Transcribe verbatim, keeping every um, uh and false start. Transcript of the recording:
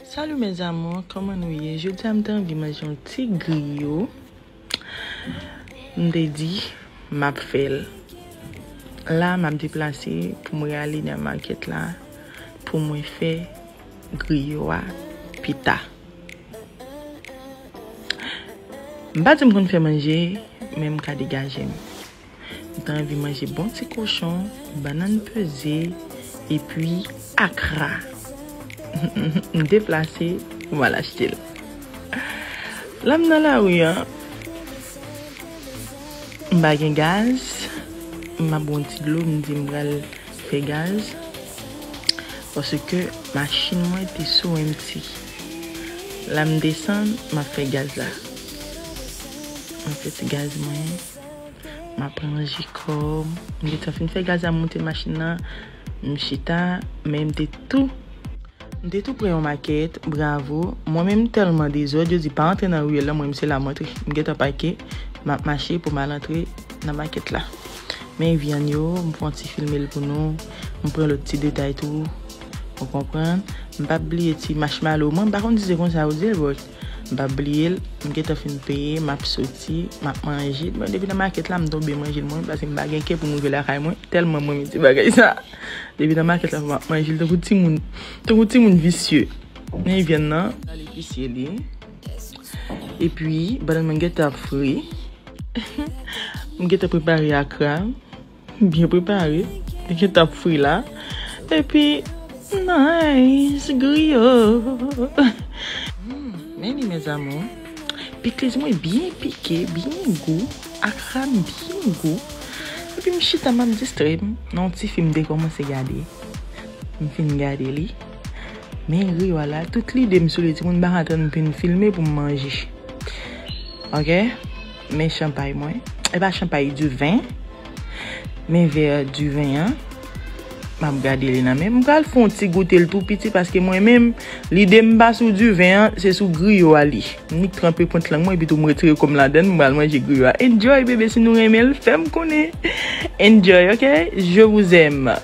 Salut mes amours, kòman nou ye? Jodi a m te anvi manje yon ti griyo. M te di m ap fè l. La m ap deplase pou mwen ale nan makèt la pou mwen fè griyo a pita. M pa di m konn fè manje, men m ka degaje m. M te anvi manje bon ti kochon, bannann peze, epi akra. M deplase pou m al achte l. La m nan lari a, m pa gen gaz, m ap bwè yon ti dlo, m di m pral fè gaz, paske machin mwen te sou empty. La m desann, m ap fè gaz la. M ap fè ti gaz mwen. M ap ranje kò m. M gentan fin fè gaz la, m moute machin nan. M chita, men m te tou. M te tou pre yon makèt, bravo. Mwen menm tèlman dezòd, yo di pa antre nan riyèl la, mwen menm se la m antre. M gentan pake, m ap mache pou m al antre nan makèt la. Men vyann yo, m fè yon ti filme l pou nou. M pran lòt ti detay tou. Ou konprann? M p ap bliye ti marshmallow. Mwen, m pa konn si se konsa yo di l, but m p ap bliye l. M gentan fin peye, m ap soti, m ap manje. Bon, depi nan makèt la, m tonbe manje l mwen, paske m pa gen kè pou m rive lakay mwen. Tèlman mwen renmen ti bagay sa. Depi nan makèt la, m ap manje l tankou timoun, tankou timoun visye. Men vyann nan, al episye li. Epi, bannann mwen gentan ap fri. M gentan prepare akra. Byen prepare. Li gentan ap fri la. Epi, nice, griyo. Hmm, men li, mes amours. Pikliz mwen byen pike, byen gou. Akra m byen gou. Epi m chita, m ap distrè m. Nan yon ti fim m te kòmanse gade. M fin gade li. Men griyo a la, tout lide m sou li, timoun pa ka tann m fin filme pou m manje. Ok? Men chanpay mwen. E pa chanpay, diven. Men vè diven an. M ap gade li nan men m. M pral fè yon ti goute l tou piti paske mwen menm, lide m pa sou diven an, se sou griyo a li. M nik tranpe pwent lang mwen, epi tou m retire kò m ladan l, m pral manje griyo a. Enjoy, bebe, si nou renmen l, fè m konnen. Enjoy, ok? Je vous aime.